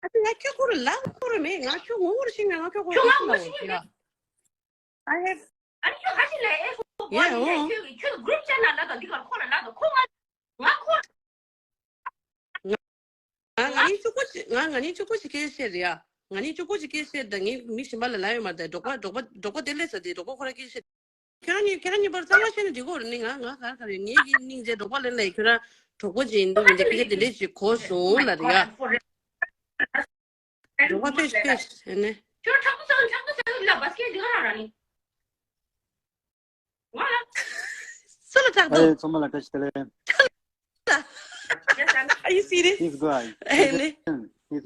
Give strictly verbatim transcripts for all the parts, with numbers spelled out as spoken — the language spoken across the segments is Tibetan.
ཨ་ང་ཁྱོད་ཁོ་ར་ལབ་ཁོ་ར་མེད། ང་ཁྱོད་ངོ་བོར་ཤེས་ན་ང་ཁྱོད་ཁོ་ར་ཁྱོད་ང་ངོ་ཤེས་ཀྱི་མེད། I have ཨ་ནི་ཁྱོད་ཁ་ཤས་ལ་ཨེ་ཁོ་བོ་ཡ་ཡིན་ཨོ། ཁྱོད་ཁྱོད་group chat ནང་ལབ་དང་འདི་གར་ཁོ་ལ་ལབ་དང་ཁོ་ང་ང་ཁོ་ང་ང་ནི་གཅིག་པོ་ཞིག་ང་ང་ནི་གཅིག་པོ་ཞིག་སྐད་བཤད་རེད་ཡ། ང་ནི་གཅིག་པོ་ཞིག་སྐད་བཤད་དང་ངས་མི་གཞན་པ་ལ་ལབ་ཡོད་མ་རེད། འབྲོག་པ་འབྲོག་པ་འབྲོག་པ་དེ་ལས་ས་དེ་འབྲོག་པ་ཁོ་ར་སྐད་བཤད། ཁྱེད་རང་གཉིས་ཁྱེད་རང་གཉིས་བར་གཙང་མ་བཤད་ན་འགྲིག་གོ་རེད། ནི་ང་ང་ག་རེ་ག་རེ་ངེད་ཀྱི་སྙིང་རྗེ་འབྲོག་པ་ལེན་ལ་ཡི་ཁྱོད་རང་གྲོགས་པོ་ཅིག་ཡིན་འདུག་མི་འདུག་སྐད་ཆ་དེ་འདྲས་ཞིག་གོ་སོང་ལ་རེད་ཡ། འགྲོ་བ་ཕེབས་ཕེབས་ཟེར་ནས། ཁྱོད་ཁྲག་པོ་ཟ་ཁྲག་པོ་ཟ་ལ་བ་སྐད་འདི་ག་རང་ར་ནི། ང་ལ། སུ་ལ་ཁྲག་ཨེ་ཏོ། ཚང་མ་ལ་བཀྲ་ཤིས་བདེ་ལེགས། Are you serious? Please go ahead. ཨེ་ནི། Please.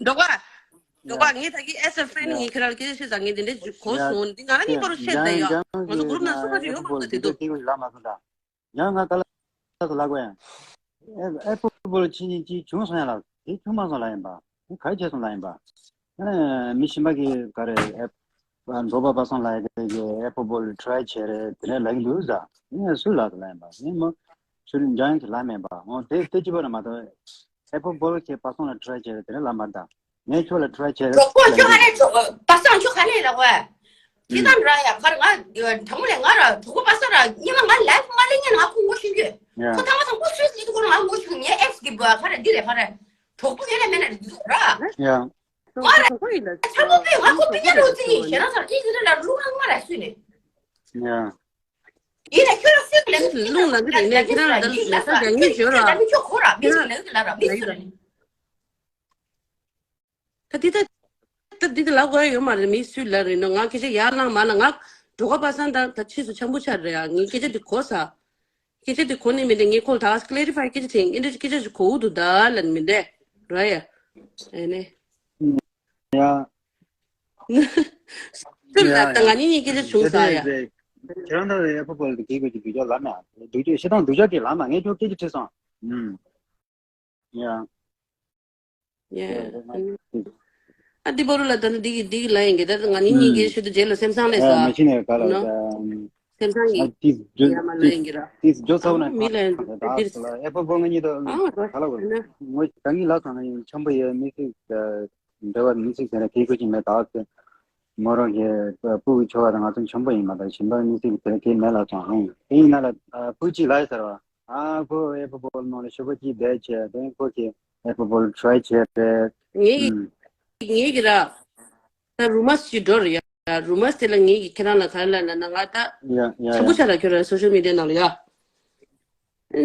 འགྲོ་བ། འགྲོ་བ། Yeah. ངས་ད་གི་as a friend Yeah. ངས་ཁྱེད་རང་ལ་སྐད་ཆ་བཤད་ཙང་ངས་དེ་འདྲས་གོ་Yeah. སོང་། འདི་ང་རང་གཉིས་བར་དུ་བཤད་བསྡད་ཡོད། ང་ཚོ་group ནང་སུ་ཁ་ཅིག་ཡོད་མ་རེད་དེ་འདུག་ཡང་ང་ག་ལ་ལ་གོ་ཡང་ཨེ་ཨེ་ཕོ་བོ་ལ་ཕྱི་ཉིན་གཅིག་བྱུང་སོང་ཡ་ལ་དེ་བྱུང་མ་སོང་ལ་ཡིན་པ། དེ་ག་རེ་བྱས་སོང་ལ་ཡིན་པ། ཨ་མི་གཞན་པ་གིས་ག་རེ་ཨེ་འགྲོ་བ་པ་སང་ལ་ཡ་གི་ཨེ་ཕོ་བོ་ལ་try བྱས་རེད་དེ་རེད་ལབ་ཀྱི་འདུག་ཟ། ཡིན་ན་སུ་ལ་དེ་ལ་ཡིན་པ་ཡིན་མོ། སུ་ལ་འཇང་གི་ལ་མེད་པ་འོ་དེ་དེ་གཅིག་པ་ར་མ་གཏོགས་ཨེ་ཕོ་བོ་ལ་ཁྱེད་པ་སང་ལ་try བྱས་རེད་དེ་རེད་ལབ་མ་ད། ངས་ཁྱོད་ལ་try བྱས་རེད་གྲོགས་པོ་ལབ་ཁྱོད་ཀྱི་ག་རེ་གྲོགས་པ་སང་ཁྱོད་ག་རེ་ལབ་བ། ཁྱེད་དང་འདྲ་ཡ་ག་རེ་ང་དྲང་མོ་ལས་ང་ར་གྲོགས་པོ་པ་སང་ར་ཉི་མ་ང་live མ་ལེན་ཉན་ང་ཁོ་ངོ་ཤེས་གི་ཡ། ཁོ་ཐ་མ་ཐང་ཁོ་སུས་ཟིག་ཁོ་ང་ངོ་ཤེས་ངའི་ex་གི་བ་ག་རེ་འདི་རེད་ག་རེ་གྲོགས་པོ་ཡོད་ལ་མེད་ན་རེད་འདི་ཚོ་ར། ཡ། ང་ར་ཁོ་ཡིན་ན་ཆར་པོ་པས་ང་ཁོ་པི་ཉ་རོ་ཙི་ནི་ཞེ་ན་ཚར་ཁྱེད་ཀྱི་ར་ལུག་རང་ང་ར་སུས་ནི། ཡ། ཡིན་ན་ཁྱོད་ལ་སུས་ལ་ལུང་ལ་འདི་རེད་ནས་ཁྱེད་རང་ལ་ལ་ས་རྒྱ་ངེས་བྱོས་ར། ཁྱོད་ཁོ་ར་མི་སུས་ལ་ལ་ར་མི་སུས་ལ་ནི། ད་འདི་ད་ད་འདི་ད་ལབ་དགོས་ཡ་ཡོད་མ་རེད། མི་སུས་ལབ་རེད་ནོ། ང་སྐད་ཆ་ཡར་ལངས་མར་ལངས་ང་འགྲོ་ཁ་པ་སང་ད་ད་ཕྱིས་སུ་འཆམ་པོ་ཆགས་རེད་ཡ། ངའི་སྐད་ཆ་འདི་གོ་ས། སྐད་ཆ་འདི་གོ་ནི་མི་འདུག་ངས་ཁོ་ལ་ད་clarify སྐད་ཆ་དྲིས་ཨེ་འདྲ་སྐད་ཆ་ཞིག་གོ་འུ་འདུག་ད་ལབ་ནི་མི་འདུག་ར་ཡ། ཨེ་ནས། ཡ། སུས་ལབ་ད་ང་གཉིས་གཉིས་སྐད་ཆ་བྱུང་ས་ཡ། ཁྱེད་རང་ད་ཡ་ཕོ་པོ་ལ་གི་གི་གི་སྡུག་ཅག་ལབ་ན་སྡུག་ཅག་ཤེས་སྟངས་སྡུག་ཅག་གི་ལབ་ན་ངས་ཁྱོད་སྐད་ཆ་དྲིས་སོང་། ཨུམ། ཡ། ཡ། ཨ་འདི་བོ་རུ་ལ་ད་ནི་འདི་གི་འདི་གི་ལ་ཡིན་གི་ད་ང་ནི་གཉིས་ཀྱི་ཤུལ་དུ་རྗེས་ལ་སེམས་བཟང་ལས་ས། མ་ཤི་ནས་ག་ལ་ནོ། སེམས་བཟང་ཡིན། ཏིས་ཇོ་ཡ་མ་ལ་ཡིན་གི་ར། ཏིས་ཇོ་ཚ་བོ་ན་མི་ལ་ཡིན་ད་འདིར། ཨེ་ཕོ་བོ་ང་གཉིས་ད་ཨ་ག་ལ་བ་ན། ངོ་ད་གཉིས་ལ་ཚང་ན་ཡིན་ཆམ་པོ་ཡ་མི་སྲིད་འདྲ་བ་མི་སྲིད་ཟེར་ན་ཁེ་ཁོ་ཅིག་མེད་ད་ཟེར། མོ་རང་གི་སྤུ་གུ་ཆོ་བ་དང་ང་ཚོ་ཆམ་པོ་ཡིན་མ་ད་གཞན་པ་མི་སྲིད་ཟེར་ཁེ་མེད་ལ་ཚང་ཧང་དེ་ཡིན་ན་ལ་སྤུ་གཅིག་ལ་ཡ་ཟེར་བ། ཨ་ཁོ་ཨེ་ཕོ་བོ་ལ་ནང་ལ་ཤོག་པ་གཅིག་བསྡད་བྱས་དེ་ཁོ་གི་ཨེ་ཕོ་བོ་ལ་try བྱས་རེད། ངེད་ཀྱི་ཨུམ། ངེད་ཀྱི་ར། ད་rumors ཅིག་འགྲོ་རེད་ཡ། Rumors དེ་ལ་ངེད་ཀྱི་ཁྱེད་རང་ལ་ག་རེ་ལབ་ན་ང་ད། ཡ་ཡ་ཆམ་པོ་ཡ། ཆགས་ལ་ཁྱོད་ར་social media ནང་ལ་ཡ། ཨ་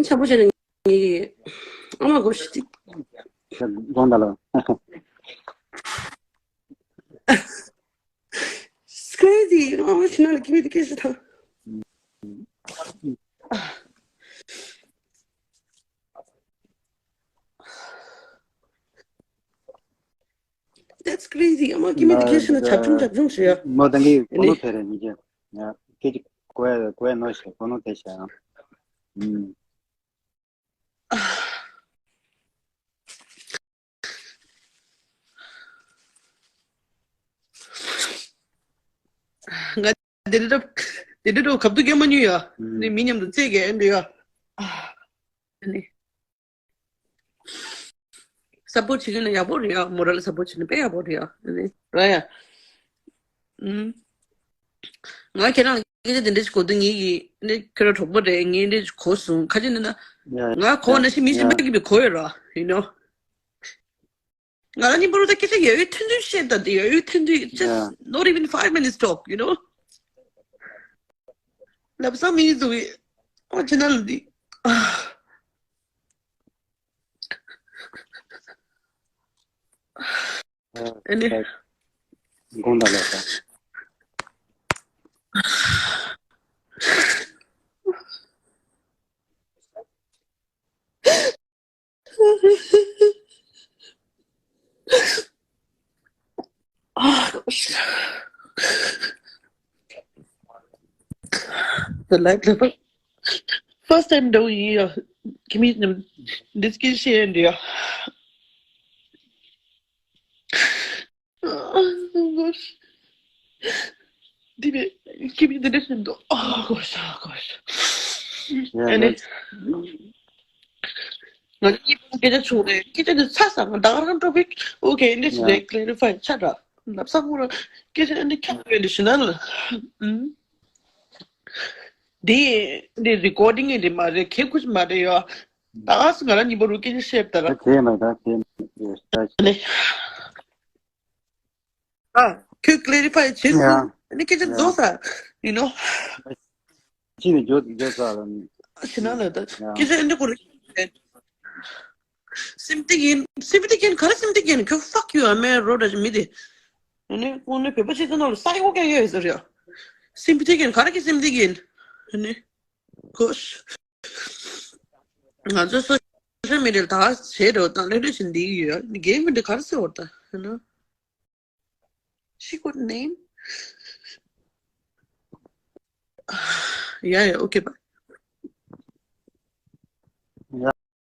ཆམ་པོ་ཆགས་ན་ངེད་ཀྱི། Oh my gosh. དགོངས་དག་ལ། It's crazy. Oh, she not giving me the kiss. That's crazy. I'm not giving me the kiss. ཆབ་ཆུང་ཆབ་ཆུང་ཞིག་ཡ། མོ་དང་གི་གོ་ནོ་ཕེ་རེ་ནི་ཀྱེ། ཡ་ཀྱེ་ཀྱེ་གོ་ཡ་གོ་ཡ་ནོ་ཞིག་གོ་ནོ་ཕེ་ཞིག་ཡ། ཨུམ། ང་དེ་འདྲ་དེ་འདྲ་གབ་ཏུ་སྐྱེ་མ་ཉུལ་ཡ། ནི་མི་མཉམ་དུ་རྩེད་གས་འདི་ཡ། ནི་support བྱེད་མཁན་ལ་ཡག་པོ་རེད་ཡ། moral support བྱེད་ན་དཔེ་ཡག་པོ་རེད་ཡ། ནི་ར་ཡ། ཨུམ། ང་ཁྱེད་རང་ལ་སྐད་ཆ་དེ་འདྲ་ཞིག་གོ་དུས་ངེད་ཀྱི་ནི་ཁྱོད་རང་གྲོགས་པོ་རེད། ངས་འདྲ་ཞིག་གོ་སོང་། ཁ་ཅིག་ནི་ན། ཡ་ང་གོ་ཡ་ན་ཤི་མི་ཤི་ཡ་མ་གི་བི་གོ་ཡོད་ར། you know། ང་ལ་ཉིན་པོ་རུ་ད་སྐད་ཆ་ཡ་ཡོད་ཐུན་ཐུན་བཤད་ད་དེ་ཡ་ཡོད་ཐུན་ཐུན་just yeah not even five minutes talk, you know། ལབ་ས་མི་འདུག་ཨོ་ཅི་ན་ལ་འདི། ཨ་ནི། དགོངས་དག་ལགས་སོ། Ah, gosh. The light level. First time doing here. Give me this kid here and there. Oh, gosh. Give me, give me the listen. Oh, gosh, oh, gosh. Yeah, and it, that's ང་གཉིས་པོ་སྐད་ཆ་བྱུང་རེད། སྐད་ཆ་འདི་ཚ་ས་ང་ད་ག་རང་འགྲོ་བའི། ཨོ་ཁེ་འདི་ཞིག་རེད། ཀི་ལེ་རི་ཕའི་ཆ་འདྲ་ལབ་ས་མོ་ར། སྐད་ཆ་འདི་ཁྱབ་ཡོད་འདི་ཞུ་ན་ལ། ཨུམ། འདི་འདི་རི་ཀོར་ཌིང་འདི་མ་རེད། ཁེ་ཁུ་ཅི་མ་རེད་ཡོ། ད་ག་སི་ང་རང་གཉིས་པོ་རུ་སྐད་ཆ་བཤད་ད་ར། ད་དེ་མ་ད་དེ་མ་ད་ནི། ཨ། ཁྱོད་ཀི་ལེ་རི་ཕའི་བྱེད་ཡ། ཐུབ་ནི་སྐད་ཆ་ཡ། རྫོགས་ས། ཡུ་ནོ། ཅི་ནས་འགྱོ་འགྱོ་ས་ལ་ནི། ཞི་ན་ལ་ད། ཡ། སྐད་ཆ་འདི་ཁོ་རེ། སེམས་སྡུག་ཡིན། སེམས་སྡུག་ཡིན། ག་རེ་སེམས་སྡུག་ཡིན། ཁྱོད་fuck you ཨ་མའི་རོ་འདྲ་མི་དེ། ཨ་ནི་ཁོང་ནི་བོད་པ་ཆེ་ཚང་ནང་ལ་ས་ཡོ་ཀ་ཡོད་ཟེར་ཡ། སེམས་སྡུག་ཡིན། ག་རེ་གི་སེམས་སྡུག་ཡིན། ཨ་ནི། ཁོ། ང་ཚོ་སོ་ཤལ་མི་ཌི་ཡ་ལ་ད་བྱེད་འགྲོ་དང་ལེ་ལེ་བཞིན་འདི་ཡོད། རྒན་མི་འདི་ག་རེ་ཟེར་བ་ད་ཡིན་ན། She got name? Yeah, yeah, okay, bye.